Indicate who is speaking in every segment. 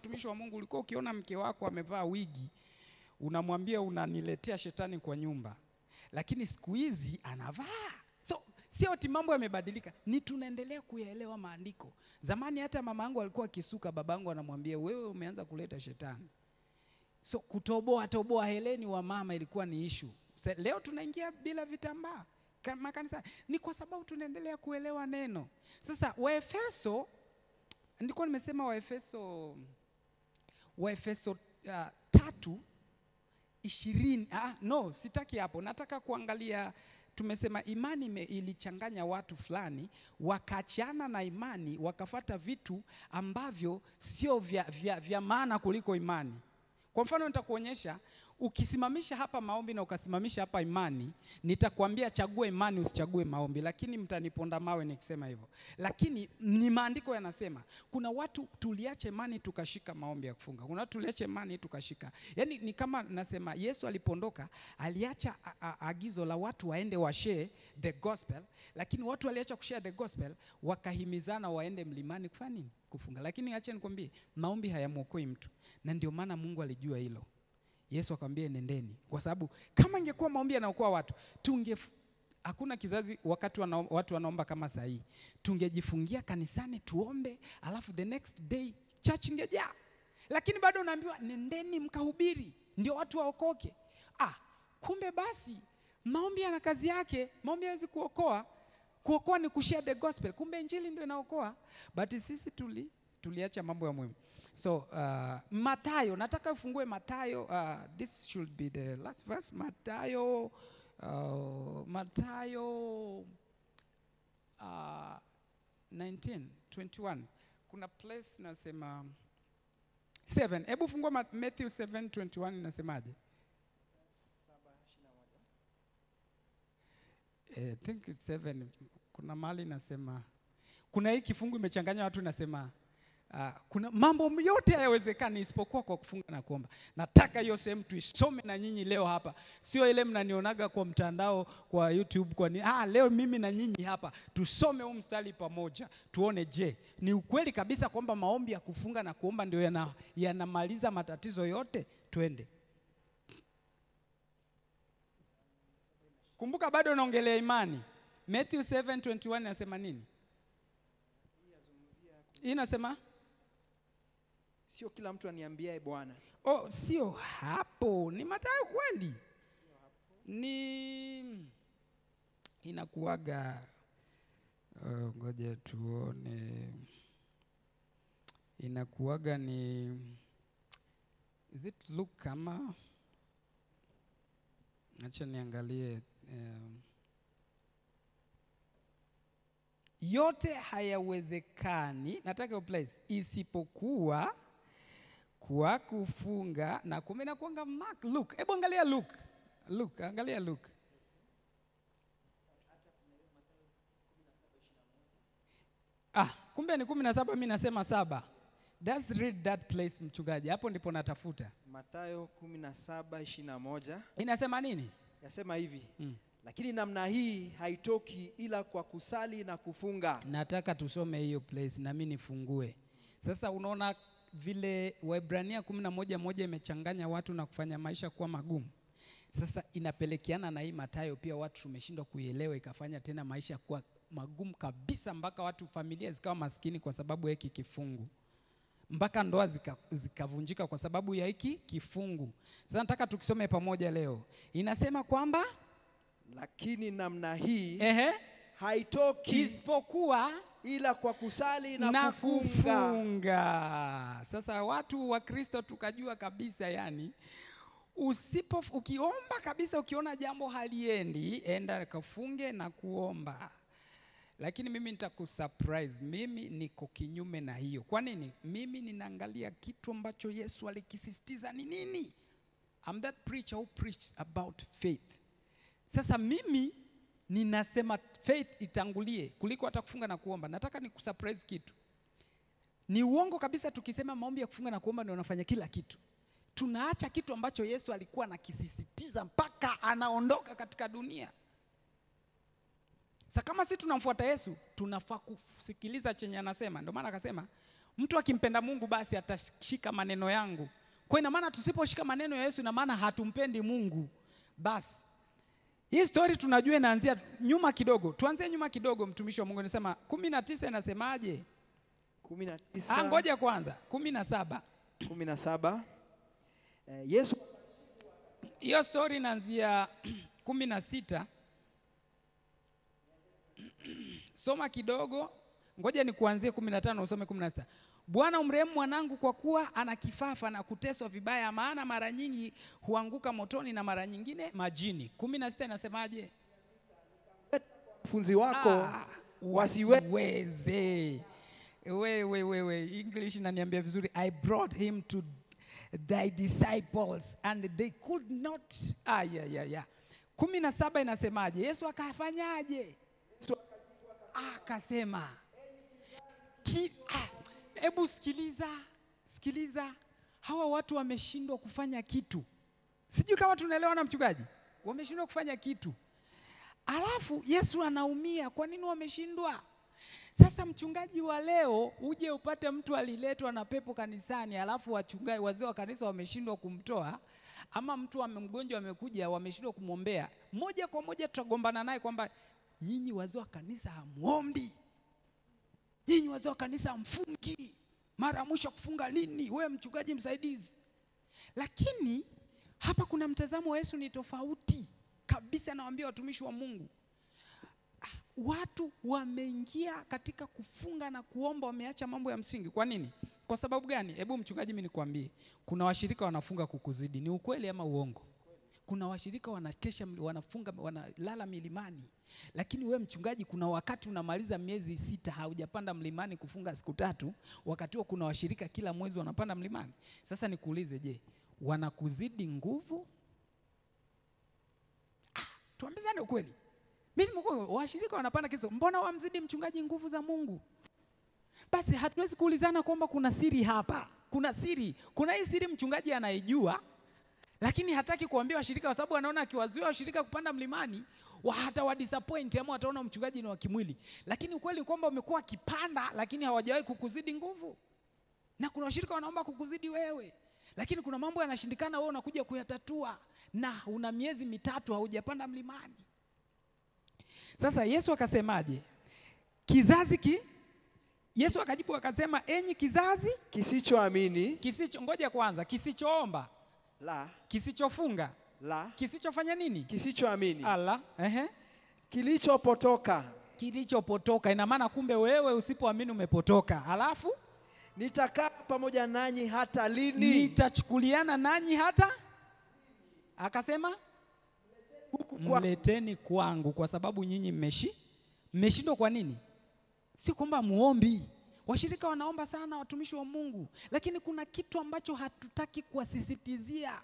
Speaker 1: watumishi wa Mungu ulikuwa ukiona mke wako amevaa wigi unamwambia unaniletea shetani kwa nyumba. Lakini siku hizi anavaa. So sio ati mambo yamebadilika, ni tunaendelea kuyaelewa maandiko. Zamani hata mamangu alikuwa akisuka, babangu anamwambia wewe umeanza kuleta shetani. So kutoboa toboa heleni wa mama ilikuwa ni issue. Leo tunaingia bila vitambaa makanisa ni kwa sababu tunaendelea kuelewa neno. Sasa Waefeso, nilikuwa nimesema Waefeso 3:20. No, sitaki hapo. Nataka kuangalia, tumesema imani ilichanganya watu fulani, wakaachana na imani, wakafata vitu ambavyo sio vya maana kuliko imani. Kwa mfano nitakuonyesha, ukisimamisha hapa maombi na ukasimamisha hapa imani, nitakwambia chagua imani usichague maombi, lakini mtaniponda mawe nikisema hivyo. Lakini ni maandiko yanasema, kuna watu tuliache imani tukashika maombi ya kufunga. Kuna watu tuliache imani tukashika. Yaani ni kama nasema Yesu alipondoka, aliacha agizo la watu waende wa share the gospel, lakini watu waliacha kushare the gospel, wakahimizana waende mlimani kufanya nini? Kufunga. Lakini acha nikwambie, maombi hayamuokoi mtu. Na ndio maana Mungu alijua hilo. Yesu akamwambia nendeni. Kwa sababu kama ingekuwa maombi yanaokoa watu, hakuna kizazi wakati watu wanaomba kama saa hii. Tungejifungia kanisani tuombe, alafu the next day church ingejaa. Lakini bado unaambiwa nendeni mkahubiri ndio watu waokoke. Kumbe basi maombi yana kazi yake, maombi hayawezi kuokoa. Kuokoa ni kushare the gospel. Kumbe injili ndio inaokoa. But sisi tuliacha mambo ya muhimu. So Mathayo, nataka ufungue Mathayo, this should be the last verse. Mathayo 19:21. Kuna place nasema 7. Hebu fungua Matthew 7:21 inasemaje? 7:21. I think it's 7. Kuna mali nasema, kuna hii kifungu imechanganya watu nasema kuna mambo yote hayawezekani isipokuwa kwa kufunga na kuomba. Nataka hiyo sehemu tuisome na nyinyi leo hapa. Sio ile mnanionaga kwa mtandao, kwa YouTube, kwa ni leo mimi na nyinyi hapa tusome huu mstari pamoja. Tuone je, ni ukweli kabisa kwamba maombi ya kufunga na kuomba ndio yanamaliza matatizo yote? Twende. Kumbuka bado naongelea imani. Matthew 7:21 inasema nini? Inasema
Speaker 2: sio kila mtu aniambiaye Bwana.
Speaker 1: Oh, sio hapo. Ni Mathayo kweli. Ni inakuaga ngoja tuone. Inakuaga ni, is it Luke kama? Acha niangalie. Yote hayawezekani, nataka place, isipokuwa kwa kufunga na kumbe na kuanga Mark, Luke. Hebu angalia Luke. Luke, angalia Luke. Kumbe ni 17, mimi nasema 7. Let's read that place mchungaji. Hapo ndipo natafuta.
Speaker 2: Mathayo 17:21.
Speaker 1: Inasema nini?
Speaker 2: Yasema hivi. Lakini namna hii haitoki ila kwa kusali na kufunga.
Speaker 1: Nataka tusome hiyo place na mimi nifungue. Sasa unaona vile Waebrania 11:1 imechanganya watu na kufanya maisha kuwa magumu. Sasa inapelekeana na hii Mathayo pia, watu tumeshindwa kuielewa ikafanya tena maisha kuwa magumu kabisa, mpaka watu familia zikawa maskini kwa sababu ya hiki kifungu. Mpaka ndoa zikavunjika kwa sababu ya hiki kifungu. Sasa nataka tukisome pamoja leo. Inasema kwamba
Speaker 2: lakini namna hii haitoki
Speaker 1: isipokuwa
Speaker 2: ila kwa kusali na kufunga.
Speaker 1: Sasa watu wa Kristo tukajua kabisa, yani ukiomba kabisa, ukiona jambo haliendi, enda kafunge na kuomba. Lakini mimi nitakusurprise, mimi niko kinyume na hiyo. Kwa nini? Mimi ninaangalia kitu ambacho Yesu alikisisitiza ni nini? I'm that preacher who preached about faith. Sasa mimi ninasema faith itangulie kuliko hata kufunga na kuomba. Nataka nikusurprise kitu. Ni uongo kabisa tukisema maombi ya kufunga na kuomba ndio wanafanya kila kitu. Tunaacha kitu ambacho Yesu alikuwa anakisisitiza mpaka anaondoka katika dunia. Sasa kama sisi tunamfuata Yesu, tunafaa kusikiliza chenye anasema. Ndio maana akasema, Mtu akimpenda Mungu basi atashika maneno yangu. Kwa ina maana tusiposhika maneno ya Yesu ina maana hatumpendi Mungu. Basi hii story tunajua inaanzia nyuma kidogo. Tuanzie nyuma kidogo, mtumishi wa Mungu anasema 19 inasemaje?
Speaker 2: 19.
Speaker 1: Ngoja kwanza 17.
Speaker 2: 17. Yesu,
Speaker 1: hiyo story inaanzia 16. Soma kidogo. Ngoja nikuanzie 15 usome 16. Bwana umrehemu mwanangu kwa kuwa ana kifafa na kuteswa vibaya, maana mara nyingi huanguka motoni na mara nyingine majini. 16 inasemaje?
Speaker 2: Funzi wako
Speaker 1: wasiweze. Wewe English inaniambia vizuri. I brought him to thy disciples and they could not. 17 inasemaje? Yesu akafanyaje? Akasema hebu sikiliza, hawa watu wameshindwa kufanya kitu. Sijui kama tunaelewa na mchungaji. Wameshindwa kufanya kitu. Alafu Yesu anaumia, kwa nini wameshindwa? Sasa mchungaji wa leo uje upate mtu aliletwa na pepo kanisani, alafu wachungaji wazee wa kanisa wameshindwa kumtoa, ama mtu mgonjwa amekuja wameshindwa kumwombea, moja kwa moja tutagombana naye kwamba nyinyi wazee wa kanisa hamuombi. Nyinyi wazee wa kanisa hamfungi. Mara mwisho kufunga lini? Wewe mchungaji msaidizi. Lakini hapa kuna mtazamo wa Yesu ni tofauti kabisa. Nawaambia watumishi wa Mungu, watu wameingia katika kufunga na kuomba, wameacha mambo ya msingi. Kwa nini? Kwa sababu gani? Hebu mchungaji mimi nikwambie, kuna washirika wanafunga kukuzidi. Ni ukweli ama uongo? Kuna washirika wanakesha, wanafunga, wanalala milimani. Lakini we mchungaji, kuna wakati unamaliza miezi 6 haujapanda mlimani kufunga siku 3, wakati huo kuna washirika kila mwezi wanapanda mlimani. Sasa nikuulize, je, wanakuzidi nguvu? Tuambizane ukweli. Mimi nimekuwa washirika wanapanda kisa, mbona wamzidi mchungaji nguvu za Mungu? Basi hatuwezi kuulizana kwamba kuna siri hapa. Kuna siri. Kuna hii siri mchungaji anaijua, lakini hataki kuambia washirika kwa sababu anaona akiwazuia washirika kupanda mlimani hata wa disappoint ama wataona mchungaji ni wa kimwili. Lakini ukweli ni kwamba umekuwa kipanda lakini hawajawahi kukuzidi nguvu. Na kuna washirika wanaomba kukuzidi wewe. Lakini kuna mambo yanashindikana, wewe unakuja kuyatatua na una miezi 3 haujapanda mlimani. Sasa Yesu akasemaje? Yesu akajibu akasema, enyi kizazi
Speaker 2: kisichoamini,
Speaker 1: kisicho, ngoja kwanza, kisichoomba
Speaker 2: la,
Speaker 1: kisichofunga
Speaker 2: la,
Speaker 1: kisichofanya nini?
Speaker 2: Kisichoamini.
Speaker 1: Ala, ehe.
Speaker 2: Kilichopotoka.
Speaker 1: Kilichopotoka. Ina maana kumbe wewe usipoamini umepotoka. Alafu
Speaker 2: nitakaa pamoja nanyi hata lini?
Speaker 1: Nitachukuliana nanyi hata? Akasema mleteni kwangu kwa sababu nyinyi mmeshindwa. Kwa nini? Si kwamba muombi. Washirika wanaomba sana, watumishi wa Mungu, lakini kuna kitu ambacho hatutaki kuwasisitizia.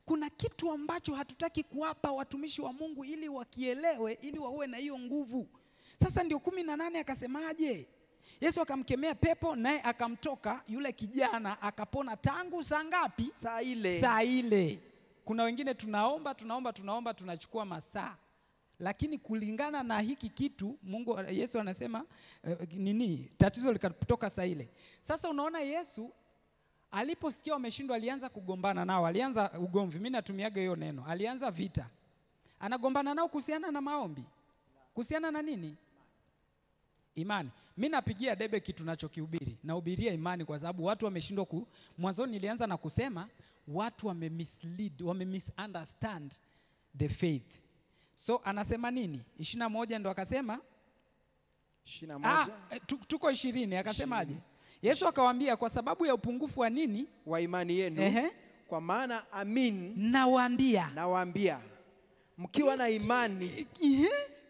Speaker 1: Kuna kitu ambacho hatutaki kuwapa watumishi wa Mungu ili wakielewe, ili wawe na hiyo nguvu. Sasa ndio 18 akasemaje? Yesu akamkemea pepo naye akamtoka yule kijana, akapona tangu saa ngapi?
Speaker 2: Saa ile.
Speaker 1: Saa ile. Kuna wengine tunaomba, tunaomba, tunaomba, tunachukua masaa. Lakini kulingana na hiki kitu Mungu, Yesu anasema nini? Tatizo likatoka saa ile. Sasa unaona Yesu aliposikia wameshindwa alianza kugombana nao, alianza ugomvi. Mimi natumiaga hiyo neno. Alianza vita. Anagombana nao kuhusiana na maombi. Kuhusiana na nini? Imani. Mimi napigia debe kitu ninachokihubiri. Nahubiria imani kwa sababu watu wameshindwa mwanzoni nilianza na kusema watu wame mislead, wame misunderstand the faith. So anasema nini? 21 ndo akasema
Speaker 2: 21.
Speaker 1: Tuko 20 akasemaje? Yesu akawaambia kwa sababu ya upungufu wa nini?
Speaker 2: Wa imani yenu.
Speaker 1: Ehe.
Speaker 2: Kwa maana amin
Speaker 1: nawaambia
Speaker 2: mkiwa na imani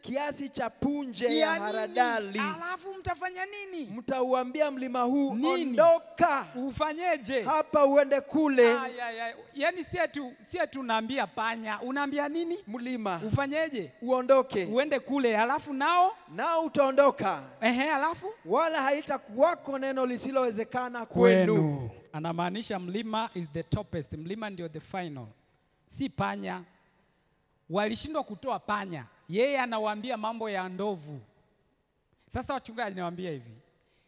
Speaker 2: kiasi cha punje ya haradali,
Speaker 1: alafu mtafanya nini?
Speaker 2: Mtauambia mlima huu, ondoka.
Speaker 1: Ufanyeje?
Speaker 2: Hapa uende kule.
Speaker 1: Yaani si ati unaambia panya, unaambia nini?
Speaker 2: Mlima.
Speaker 1: Ufanyeje?
Speaker 2: Uondoke.
Speaker 1: Uende kule, alafu nao
Speaker 2: utaondoka.
Speaker 1: Ehe, alafu
Speaker 2: wala haitakuwako neno lisilowezekana kwenu.
Speaker 1: Anamaanisha mlima is the topest, mlima ndio the final. Si panya. Walishindwa kutoa panya. Yeye anawaambia mambo ya ndovu. Sasa wachungaji niwaambia hivi,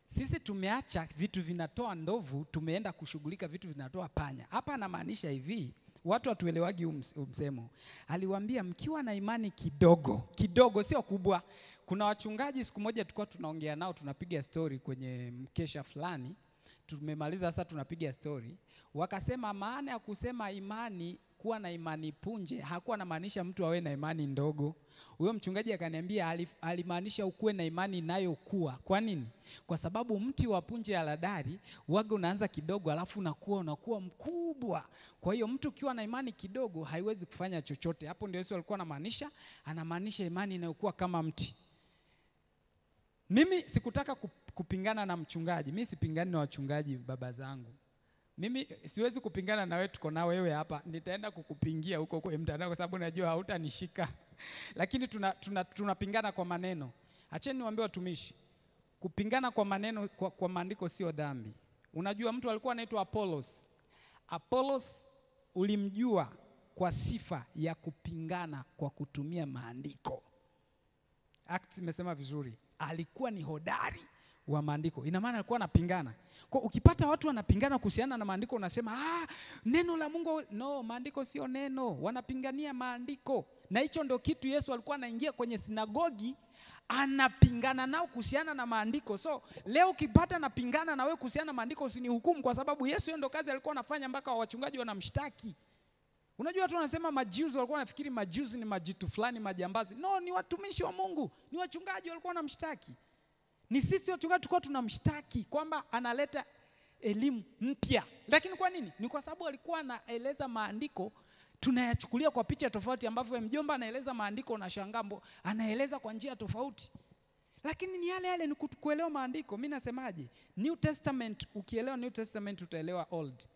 Speaker 1: Sisi tumeacha vitu vinatoa ndovu, tumeenda kushughulika vitu vinatoa panya. Hapa anamaanisha hivi, watu hatuelewagi huu msemo. Aliwaambia mkiwa na imani kidogo, kidogo sio kubwa. Kuna wachungaji siku moja tulikuwa tunaongea nao, tunapiga story kwenye mkesha fulani. Tumemaliza sasa tunapiga story. Wakasema maana ya kusema imani, kuwa na imani punje, hakuwa anamaanisha mtu awe na imani ndogo. Huyo mchungaji akaniambia alimaanisha ukuwe na imani inayokuwa. Kwa nini? Kwa sababu mti wa punje ya haradali waga unaanza kidogo alafu unakuwa mkubwa. Kwa hiyo mtu ukiwa na imani kidogo haiwezi kufanya chochote. Hapo ndio Yesu alikuwa anamaanisha, anamaanisha imani inayokuwa kama mti. Mimi sikutaka kupingana na mchungaji. Mimi sipingani na wachungaji baba zangu. Mimi siwezi kupingana na wewe, tuko na wewe hapa. Nitaenda kukupingia huko kwa mtandao kwa sababu najua hautanishika. Lakini tunapingana kwa maneno. Acheni niwaambie watumishi, kupingana kwa maneno kwa maandiko sio dhambi. Unajua mtu alikuwa anaitwa Apollos. Apollos ulimjua kwa sifa ya kupingana kwa kutumia maandiko. Acts imesema vizuri, alikuwa ni hodari wa maandiko. Ina maana alikuwa anapingana. Kwa ukipata watu wanapingana kuhusiana na maandiko unasema neno la Mungu. No, maandiko sio neno. Wanapingania maandiko. Na hicho ndio kitu Yesu alikuwa anaingia kwenye sinagogi anapingana nao kuhusiana na maandiko. So leo ukipata napingana na wewe kuhusiana na maandiko usinihukumu, kwa sababu Yesu hiyo ndio kazi alikuwa anafanya mpaka wachungaji wanamshtaki. Unajua watu wanasema majuzi, walikuwa wanafikiri majuzi ni majitu fulani majambazi. No, ni watumishi wa Mungu, ni wachungaji walikuwa wanamshtaki. Ni sisi wachungaji tulikuwa tunamshtaki kwamba analeta elimu mpya. Lakini kwa nini? Ni kwa sababu alikuwa anaeleza maandiko, tunayachukulia kwa picha tofauti ambavyo mjomba anaeleza maandiko na shangambo anaeleza kwa njia tofauti. Lakini ni yale yale, ni kuelewa maandiko. Mimi nasemaje? New Testament, ukielewa New Testament utaelewa Old.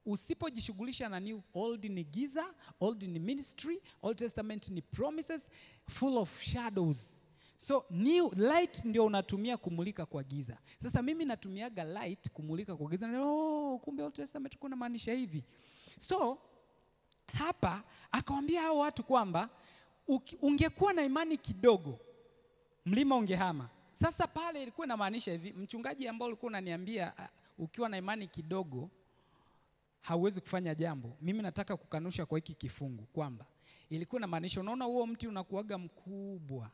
Speaker 1: Usipojishughulisha na New, Old ni giza, Old ni ministry, Old Testament ni promises full of shadows. So new light ndio unatumia kumulika kwa giza. Sasa mimi natumiaga light kumulika kwa giza. Oh, kumbe Old Testament kuna maanisha hivi. So hapa akawaambia hao watu kwamba ungekuwa na imani kidogo mlima ungehama. Sasa pale ilikuwa inamaanisha hivi, mchungaji ambao ulikuwa unaniambia ukiwa na imani kidogo hauwezi kufanya jambo. Mimi nataka kukanusha kwa hiki kifungu kwamba ilikuwa inamaanisha, unaona huo mti unakuaga mkubwa,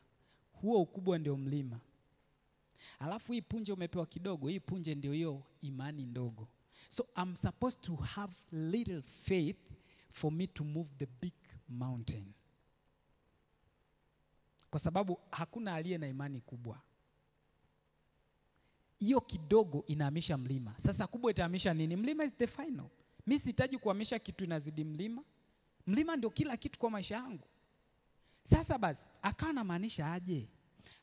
Speaker 1: huo ukubwa ndio mlima. Alafu hii punje umepewa kidogo, hii punje ndio hiyo imani ndogo. So I'm supposed to have little faith for me to move the big mountain. Kwa sababu hakuna aliye na imani kubwa. Hiyo kidogo inahamisha mlima. Sasa kubwa itahamisha nini? Mlima is the final. Mimi sihitaji kuhamisha kitu inazidi mlima. Mlima ndio kila kitu kwa maisha yangu. Sasa basi, akawa anamaanisha aje?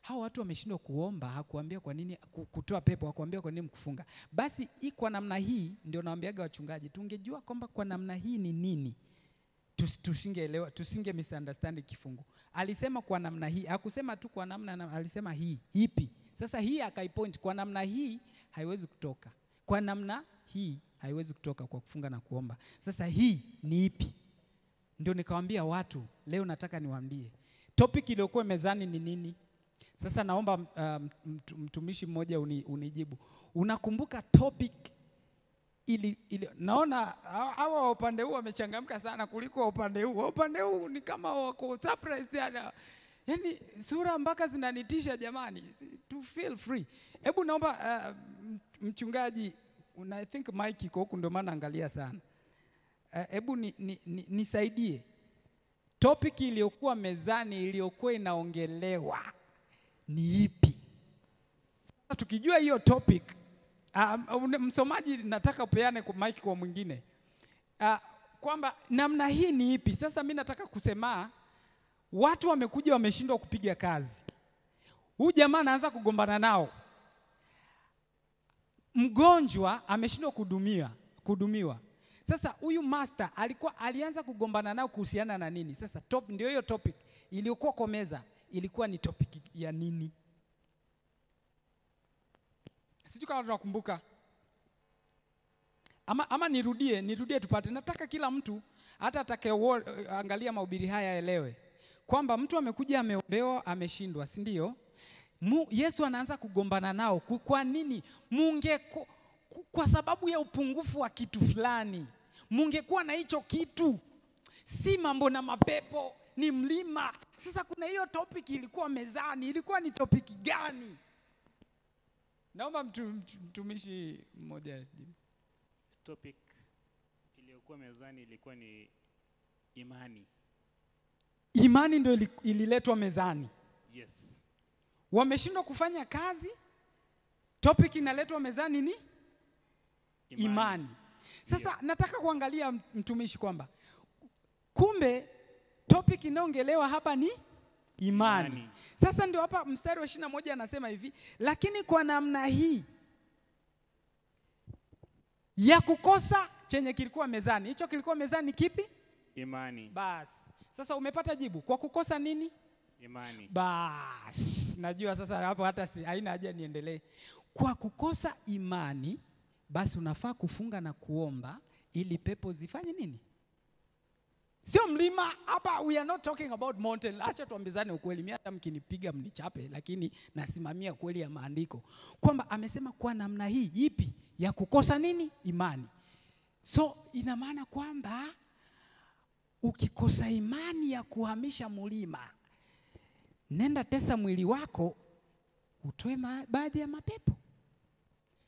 Speaker 1: Hao watu wameshindwa kuomba, hakuambia kwa nini kutoa pepo, hakuambia kwa nini mkufunga. Basi hii kwa namna hii ndio naambiaga wachungaji, tungejua kwamba kwa namna hii ni nini, tusingeelewa, tusinge misunderstand kifungu. Alisema kwa namna hii, hakusema tu kwa namna, alisema hii, ipi? Sasa hii akaipoint kwa namna hii haiwezi kutoka. Kwa namna hii haiwezi kutoka kwa kufunga na kuomba. Sasa hii ni ipi? Ndio nikawaambia watu, leo nataka niwaambie. Topic iliyokuwa mezani ni nini? Sasa naomba mtumishi mmoja unijibu. Unakumbuka topic ili naona hawa upande huu wamechangamka sana kuliko upande huu. Upande huu ni kama wako surprised yana. Yaani sura mpaka zinanitisha jamani. To feel free. Hebu naomba mchungaji, I think mic iko huku ndio maana angalia sana. Hebu nisaidie. Topic iliyokuwa mezani iliyokuwa inaongelewa ni ipi? Sasa tukijua hiyo topic, msomaji nataka upeane kwa mic kwa mwingine. Kwamba namna hii ni ipi? Sasa mimi nataka kusema watu wamekuja wameshindwa kupiga kazi. Huyu jamaa anaanza kugombana nao. Mgonjwa ameshindwa kuhudumiwa. Sasa huyu master alianza kugombana nao kuhusiana na nini? Sasa top ndio hiyo topic iliyokuwa kwa meza ilikuwa ni topic ya nini? Sijui kama tunakumbuka. Ama nirudie tupate. Nataka kila mtu hata atakayeangalia mahubiri haya aelewe kwamba mtu amekuja ameombewa ameshindwa, si ndio? Yesu anaanza kugombana nao. Kwa nini? Kwa sababu ya upungufu wa kitu fulani. Mungekuwa na hicho kitu. Si mambo na mapepo, ni mlima. Sasa kuna hiyo topic ilikuwa mezani. Ilikuwa ni topic gani? Naomba mtumishi mmoja ajibu.
Speaker 3: Topic iliyokuwa mezani ilikuwa ni imani.
Speaker 1: Imani ndio ililetwa mezani.
Speaker 3: Yes.
Speaker 1: Wameshindwa kufanya kazi. Topic inaletwa mezani ni imani. Sasa nataka kuangalia, mtumishi, kwamba kumbe topic inaongelewa hapa ni imani.
Speaker 3: Imani.
Speaker 1: Sasa ndio hapa mstari wa 21 anasema hivi, lakini kwa namna hii ya kukosa chenye kilikuwa mezani. Hicho kilikuwa mezani kipi?
Speaker 3: Imani.
Speaker 1: Bas. Sasa umepata jibu. Kwa kukosa nini?
Speaker 3: Imani.
Speaker 1: Bas, najua sasa hapo hata haina haja niendelee. Kwa kukosa imani, basi unafaa kufunga na kuomba ili pepo zifanye nini? Sio mlima hapa, we are not talking about mountain. Acha tuambizane ukweli, mimi hata mkinipiga mnichape, lakini nasimamia kweli ya maandiko kwamba amesema kwa namna hii ipi ya kukosa nini? Imani. So ina maana kwamba ukikosa imani ya kuhamisha mlima, nenda tesa mwili wako utoe baadhi ya mapepo.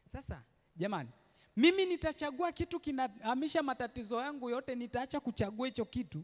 Speaker 1: Sasa jamani, mimi nitachagua kitu kinahamisha matatizo yangu yote, nitaacha kuchagua hicho kitu.